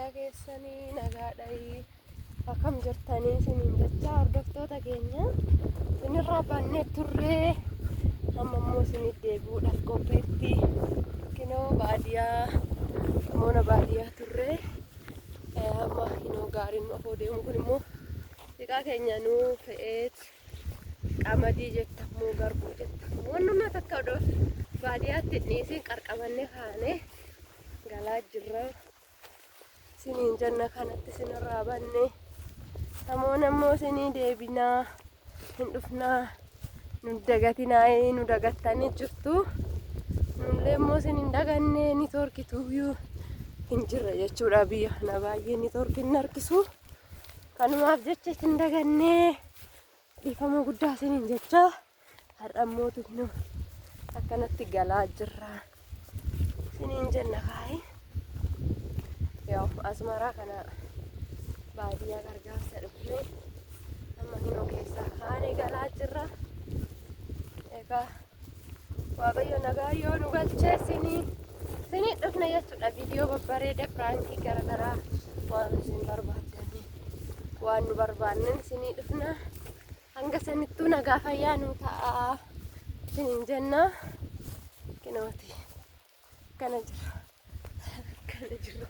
Fayyaa keessanii nagaadhayi. Akkam jirtanii isiniin jecha hordoftoota keenya isinirraa bannee turree amma immoo isiniif deebi'uudhaaf qophiitti kinoo baadiyaa moona baadiyaa turree amma kinoo gaariin nu afoo deemu kun immoo xiqaa keenya nuu fe'eet qamadii jettammoo garbuu jettammoo wannuma takka odoo baadiyaatti hin dhiisin qarqabannee kaanee galaa jirra. Isiniin jenna kanatti isinirraa banne. Samoon ammoo isinii deebinaa hin dhufnaa nu dagatinaa nu dagattanii jirtu. Nullee immoo isin hin daganne niitoorkituuyyuu hin jirre jechuudha biyya kana baay'ee niitoorki hin harkisu. Kanumaaf jecha isin dagannee dhiifama guddaa isiniin jecha. Har'a immoo nu akkanatti galaa jirra. Isiniin jenna kaayi. Yoo asmaraa kana baadiyyaa gargaarsa dhufnee amma hinoo keessaa kaanee galaa jirra. Egaa Waaqayyo nagaa yoo nu galchee isinii isinii dhufna jechuudha. Viidiyoo babbareeda piraankii garaagaraa waan isin barbaaddanii waan nu barbaannan isinii dhufna. Hanga sanittuu nagaa fayyaa nuu ta'aa isiniin jenna. Kinooti kana jira. Kana jira.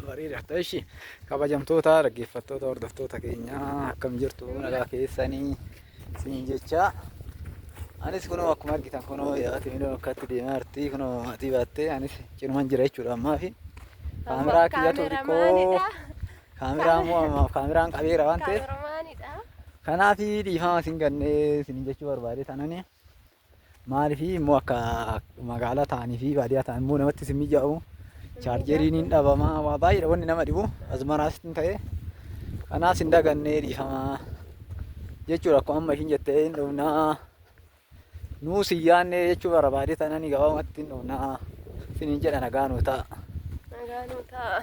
Bareeda. Ishi kabajamtoota dhaggeeffattoota hordoftoota keenyaa akkam jirtu nagaa keessanii isiniin jecha. Anis kunoo akkuma argitan kunoo yaa'ati minoo akkatti deemaa jirti kunoo maatii baattee anis cinuman jira jechuudha ammaa fi kaameraa kiyyatu xiqqoo Kaameraa immoo ammaaf kaameraan qabeera waan ta'eef. Kaameramaanidha. Kanaaf dhiifama isin gannee isin jechuu barbaade tanani. Maaliif immoo akka magaalaa ta'anii fi baadiyyaa ta'an immoo namatti isin mijaa'u. Chaarjeriin hin dhabama waa baay'eedha wanni nama dhibu asmaraas hin ta'e. Kanaaf isin dagannee dhiifama jechuudha akkuma amma ishiin jettee hin dhufnaa. Nuu sin yaanne jechuu barbaade tanani gabaabumatti hin dhufnaa isiniin jedha nagaa nuu ta'a. Nagaa nuu ta'a.